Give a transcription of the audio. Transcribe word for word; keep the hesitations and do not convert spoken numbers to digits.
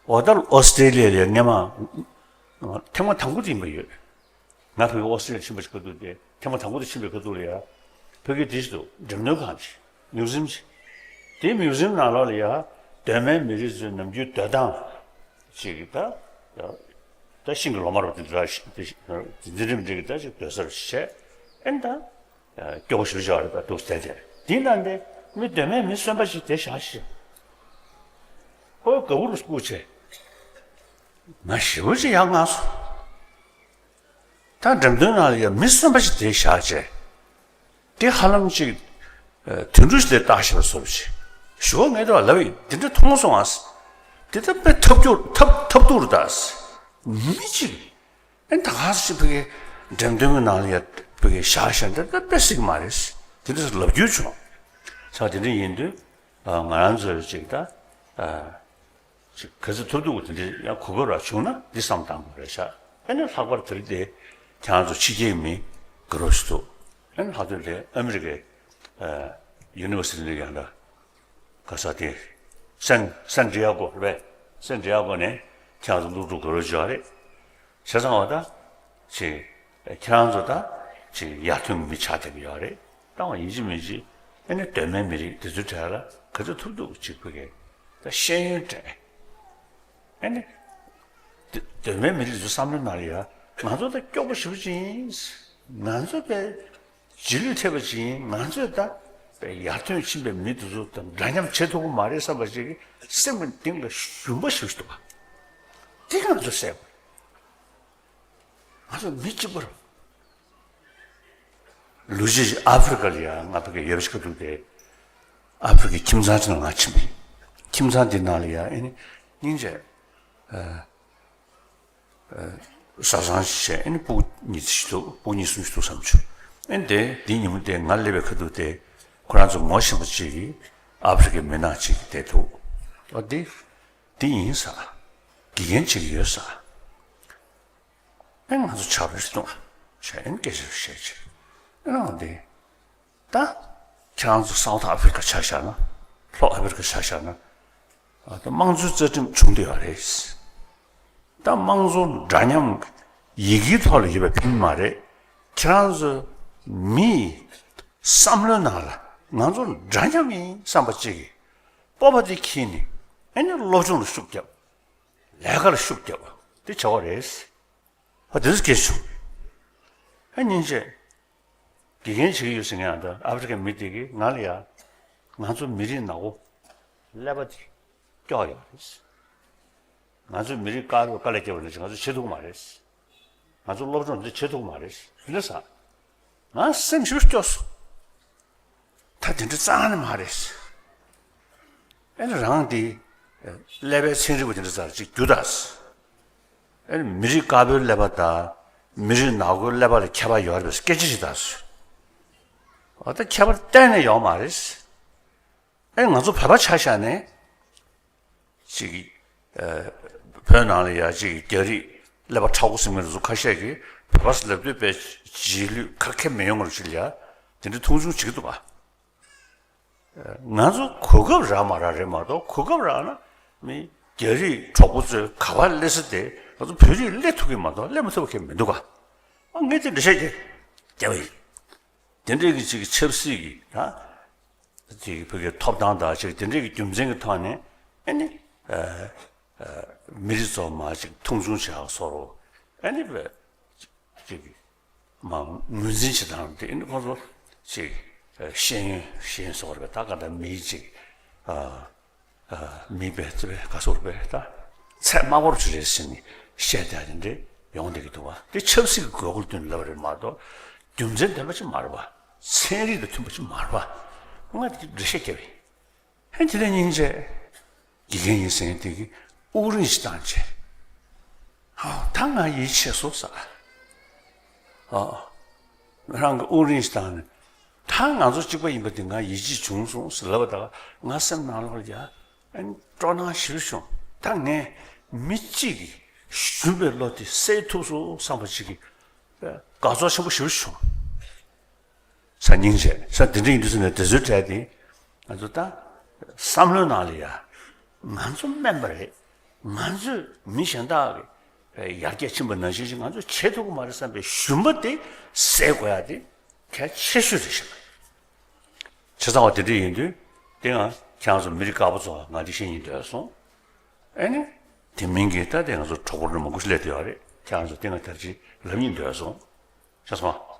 འོ་ད་ཨོ་སི་ཀྲེ་ལི་ཡ་ལ་ཡ་སྔན་མ་ཐེངས་མ་དང་པོ་དེ་ཡིན་པ་ཡོད། ང་ཕ་གི་ཨོ་སི་ཀྲེ་ལི་ཡ་ཕྱིན་པ་ཞིག་ག་དུས་དེ་ཐེངས་མ་དང་པོ་དེ་ཕྱིན་པའི་ཁ་ཐུག་ལ་ཡ། ཕ་གི་དེ་ཞིག་ཏུ་འགྲེམས་སྟོན་ཁང་ཅིག་མིའུ་ཟིམ་ཅིག་དེའི་མིའུ་ཟིམ་ནང་ལོགས་ལ་ཡ། གདོད་མའི་མི་རིགས་ཚོའི་ནམ་རྒྱུན་སྡོད་སྟངས་ཅིག་གི་ད། ད་ཤིང་གི་ལོ་མ་རུ་དེ་འདྲ་ཞིག་དེ་འདི་འདྲ་མི་འདྲ་གི་ད་ཅིག་སྡོད་སར་བྱས། ཨེ་ད། སྐྱོ་པོ་ཞེ་པོ་ཅིག་རེད་ད་འདུག་བསྡད་དེ། དེའི་ནང་དེ་མི་གདོད་མའི་མི་གསོན་པོ་ཞིག་དེ་བཞག་ཤིག་ཁོ་ག་བུར་བཀུག་བྱས། ང་ཞེ་པོ་ཅིག་ཡ་ང་སོང་། ད་འགྲེམས་སྟོན་ནང་ལ་ཡ་མི་གསོན་པོ་ཞིག་དེ་བཞག་བྱས། དེ་ཧ་ལམ་ཅིག་དུད་འགྲོ་ཞིག་དེ་བཏགས་བཞག་པ་བཟོ་འདྲ་ཞིག་ཞུ་བ་ངས་ད་ལབ་ཡིན། དེ་འདྲ་མཐོང་སོང་ཨ། དེ་ད་དཔེ་ཐབས་སྐྱོ་ཐབས་ཐབས་སྡུག་རེད་ད། མི་ཅིག་ཨེ་ད་ག་ཟེ་ཕ་གི་འགྲེམས་སྟོན་གྱི་ནང་ལ་ཡ་ཕ་གི་བཞག་བཞག་འདྲ་ད་དཔེ་སྲིད་མ་རེད། དེ་འདྲ་ལབ་རྒྱུ་བྱུང་། ས་དེ་འདྲ་ཡིན་དུས་ང་རང་ཚོའི་ཅིག་ད་ཅིག་ག་ཚོད་ཐུབ་ཐུབ་དེ་འདྲ་ཡང་གོ་སྐབས་རག་བྱུང་ན་འདི་བསམ་བཏང་དགོས་རེད་ཤག་ཨེ་ནི་ལྷག་པར་དེ་རིང་དེ་ཁྱེད་རང་ཚོ་ཕྱི་རྒྱལ་མི་དགའ་རབ་ཞིག་འདུག་ཨེ་ནི་ལྷག་དོན་དེ་ཨ་མི་རི་ཀའི་ཡུ་ནི་ཝར་སི་ཊི་ནས་ཡང་འདྲ། ག་ས་དེ། སན་སན་ཌི་ཡ་གོ་རེད་པས། སན་ཌི་ཡ་གོ་ནས་ཁྱེད་རང་ཚོ་སློབ་ཕྲུག་ག་རེ་བྱུང་བ་རེད། བྱས་ཙང་བ་ད། ཅེ། ཁྱེད་རང་ཚོ་ད། ཅེ་ཡར་ཐོན་མི་ཆགས་བསྡད་ཀྱི་ཡོད་རེད། བཏང་བ་ཡིན་གཅིག་མིན་གཅིག་ཨེ་ནི་གདོད་མའི་མི་རིགས་དེ་ཚོའི་གྲས་ལ་ག་ཚོད་ཐུབ་ཐུབ་ཅིག་ཕ་གིའི་ད་ཤེས་ཡོན་སྤྲད། ཨེ་ནི། གདོད་མའི་མི་རིགས་ཚོའི་བསམ་བློའི་ནང་ལ་ཡ། ང་ཚོ་ད་སྐྱོ་པོ་ཞེ་པོ་ཅིག་ཡིན། ང་ཚོ་པས། རྗེས་ལུས་ཐེབས་པ་ཅིག་ཡིན། ང་ཚོས་ད་ཡར་ཐོན་ཕྱིན་པའི་མི་དེ་ཚོ་དང་འདྲ་མཉམ་བྱེད་ཐུབ་ཀྱི་མ་རེད་བསམ་པ་ཅིག་གི་སེམས་ཀྱི་གཏིང་ལ་ཞུམ་པ་ཞིག་འདུག་པ། དེ་ང་ཚོས་སེལ་དགོས། ང་ཚོ་མི་གཅིག་པ་རེད། ལོ་རྒྱུས་ཀྱི་ཨ་ཧྥེ་རི་ཁ་ལ་ཡ་ང་ཕ་གི་ཡོད་པ་ཞིག་ག་འདུག་སྟེ། ཨ་ཧྥེ་རི་ཁའི་ཁྱིམ་ཚང་ཅིག་ནང་ང་ཕྱིན་པ་ཡིན། ཁྱིམ་ཚང་དེ་ནང་ལ་ཡ་ཨེ་ནི་སྙིང་རྗེ། བཟའ་ཚང་ཞིག་བྱས་ཨེ་ནི་སྤུ་གུ་གཉིས་ཅིག་འདུག་སྤུ་གུ་གཉིས་གསུམ་ཞིག་འདུག་བསམ་བྱུང་། ཨེ་ནི་དེ་དེའི་ཉིན་མོ་དེ་ང་སླེབས་པའི་ཁ་ཐུག་དེ་ཁོ་རང་ཚོ་ངོ་ཤེས་པ་ཅིག་གིས་ཨ་ཧྥེ་རི་ཁའི་མི་ནག་ཅིག་བསྡད་འདུག་ཨ་དེ་དེ་ཡིན་ས། དགེ་རྒན་ཅིག་ཡོད་ས། ཨེ་ང་ཚོ་ཕྱག་རོགས་ཤིག་གཏོང་བྱས་ཨེ་ནི་སྐད་ཆ་བཤད་ཕྱིར་ཨེ་ནི་འོང་དེ། ད། ཁྱེད་རང་ཚོ་སའུ་ཐི་ཨ་ཧྥེ་རི་ཁ་ཆ་བཞག་ན། ལྷོ་ཨ་ཧྥེ་རི་ཁ་ཆ་བཞག་ན། ཨ་ད་དམངས་གཙོའི་རྩ་ཁྲིམས་བྱུང་བསྡད་ཡོད་རེད། ད་དམངས་གཙོ་འདྲ་མཉམ་ཡི་གེའི་ཐོག་ལ་ཡོད་པའི་ཕན་མ་རེད། ཁྱེད་རང་ཚོ་མིའི་བསམ་བློའི་ནང་ལ་ང་ཚོ་འདྲ་མཉམ་ཡིན་བསམ་པ་གཅིག་གིས་སྤོབས་པ་དེ་འཁྱེར་ནས་ཨེ་ནི་སློབ་སྦྱོང་ལ་ཤུགས་བརྒྱབ། ལས་ཀ་ལ་ཤུགས་བརྒྱབ་དེ་བྱ་བ་རེད། ཨ་དེ་ཚོ་སྐྱེས་བྱུང་། ཨ་སྙིང་རྗེ། དགེ་རྒན་བྱེད་ཀྱི་ཡོད་ཟེར་མཁན་ཡང་འདྲ་ཨ་ཧྥེ་རི་ཀའི་མི་དེ་གིས་ང་ལ་ཡ། ང་ཚོ་མི་རིགས་ནག་པོ། ཀླད་པ་དེ། སྐྱོ་ཡོད་རེད། ང་ཚོ་མི་རིགས་དཀར་པོའི་དཀའ་ལས་བརྒྱབ་པ་ནང་བཞིན་ང་ཚོ་བྱེད་ཐུབ་ཀྱི་མ་རེད། ང་ཚོ་སློབ་སྦྱོང་འདི་བྱེད་ཐུབ་ཀྱི་མ་རེད་དེ་འདྲ་ཟེར། ང་སེམས་ཞེ་པོ་སྐྱོ་སོང་། ད་དེ་འདྲ་རྩ་ནས་མ་རེད། ཨེ་ནི་རང་དེ། ཀླད་པའི་ཚན་རིག་པ་དེ་འདྲ་ཙམ་ཅིག་རྒྱུགས་དང་། ཨེ་ནི་མི་རིགས་དཀར་པོའི་ཀླད་པ་དང་། མི་རིགས་ནག་པོའི་ཀླད་པ་ལ་ཁྱད་པར་ཡོད་རེད་པས་སྐད་ཆ་ཞིག་དང་། འོ་ད་ཁྱད་པར་གཏན་ནས་ཡོད་མ་རེད། ཨེ་ང་ཚོ་བོད་པ་ཆ་བཞག་ནས། ཅིག་ཨ། བོད་ནང་ལ་ཡ་ཅིག་རྒྱ་རིགས་ཀླད་པ་མཁྲེགས་པོ་ཟེར་མཁན་དེ་ཚོ་ཁ་ཤས་ཀྱིས་བོད་པ་ཟེར་ལབ་དུས་དཔེ་རྗེས་ལུས་ག་གེ་མི་ཡོང་བ་ཞིག་ལ་ཡ་དེ་འདྲའི་མཐོང་ཆུང་བྱེད་ཀྱི་འདུག་ག་ང་ཚོ་གོ་སྐབས་རག་མ་རག་རེད་མ་གཏོགས་གོ་སྐབས་རག་ན་མི་རྒྱ་རིགས་གྲོགས་པོ་ཚོས་ག་པར་སླེབས་ས་དེ་ང་ཚོ་བོད་རིགས་སླེབས་ཐུབ་ཀྱི་མ་གཏོགས་སླེབས་མ་ཐུབ་པ་གང་ཡང་མི་འདུག་ག་ཨ་ངས་དེ་འདྲ་བཤད་ཀྱི་རྒྱབ་པ་ཡིན། དེ་འདྲའི་གི་ཅིག་ཆབ་སྲིད་ཀྱི་ད། ཅིག་བོད་ཀྱི་ཐོབ་ཐང་དང་ཅིག་དེ་འདྲའི་གི་རྒྱུ་མཚན་གྱི་ཐོག་ནས་ཨ་ནི། ཨ། ཨ། མི་རིགས་ཚོ་མ་ཅིག་མཐོང་ཆུང་བྱ་བ་སོགས་རོ། ཨ་ནི་བས། ཅིག་མ་ངོས་འཛིན་བྱེད་སྟངས་དེ་ཨ་ནི་ཁོང་ཚོ་ཅིག་ཤེས་ཡོན་ཤེས་ཡོན་སོགས་རེད་པས་ད་ག་ད་མིའི་ཅིག་ཨ། མིའི་བས་ཚེ་བས་ག་སོགས་རེད་པས་ད། ཚད་དམའ་པོར་ཅིག་རེད་ཟེར་ནས་བཤད་བསྡད་དེ་འདྲས་ཡོང་བསྡད་ཀྱི་འདུག་བ། དེ་ཆབ་སྲིད་ཀྱི་དགོས་མཁོ་བསྟུན་ལབ་རེད་མ་གཏོགས། རྒྱུ་མཚན་ལྡན་པ་ཅིག་མ་རེད་བ། ཚན་རིག་དང་མཐུན་པ་ཅིག་མ་རེད་བ། ང་དེ་འགྲེལ་བཤད་བརྒྱབ་པས། ཧན་དེ་ལས་སྙིང་རྗེ། དགེ་རྒན་ཡིན་ཟེར་མཁན་དེ་གིས་དབུགས་རིང་ཞིག་བཏང་བྱས། ཧ་ད་ང་ཡིད་ཆེས་སོང་ཟེར། ཨ། རང་གི་དབུགས་རིང་ཞིག་བཏང་ནས། ད་ང་ཚོ་གཅིག་པ་ཡིན་པ་དེ་ང་ཡིད་ཆེས་བྱུང་སོང་ཟེར་ལབ་པ་ད་ང་སེམས་ནང་ལོགས་ལ་ཡ། ཨ་ནི་སྤྲོ་སྣང་ཞེ་པོ་བྱུང་། ད་ངས་མི་གཅིག་གི་ཞུམ་པའི་བློ་དེ་སེལ་ཐུབ་སོང་བསམ་པ་ཅིག་གི་དགའ་ཚོར་ཆེན་པོ་ཞེ་པོ་བྱུང་། ས་སྙིང་རྗེ། ས་དེ་འདྲ་ཡིན་དུས་ས་ནས་དེ་ཚོའི་གྲས་དེ་ང་ཚོ་ད་བསམ་བློའི་ནང་ལ་ཡ་ང་ཚོ་དམན་པ་རེད། ང་ཚོས་མི་གཞན་དག་གི་ཡར་རྒྱས་ཕྱིན་པ་ནང་བཞིན་ཞིག་ང་ཚོས་བྱེད་ཐུབ་ཀྱི་མ་རེད་བསམ་པའི་ཞུམ་པ་དེ་སེལ་དགོས་ཡ་དེ་གལ་ཆེ་ཤོས་རེད་ཤག་བྱས་ཙང་བ་དེ་འདྲ་ཡིན་དུས་དེ་ང་ཁྱེད་རང་ཚོ་མི་རིགས་དཀར་པོ་ཚོ་ང་འདི་བཤད་སྙིང་འདོད་སོང་། ཨེ་ནི། དེ་མིན་གྱི་ད་དེ་ང་ཚོ་གྲོགས་པོ་རྣམས་མང་པོ་ཞིག་སླེབས་བསྡད་ཡོད་རེད། ཁྱེད་རང་ཚོ་དེ་ང་དེར་ཅིག་ལབ་སྙིང་འདོད་སོང་། ཤེས་སོང་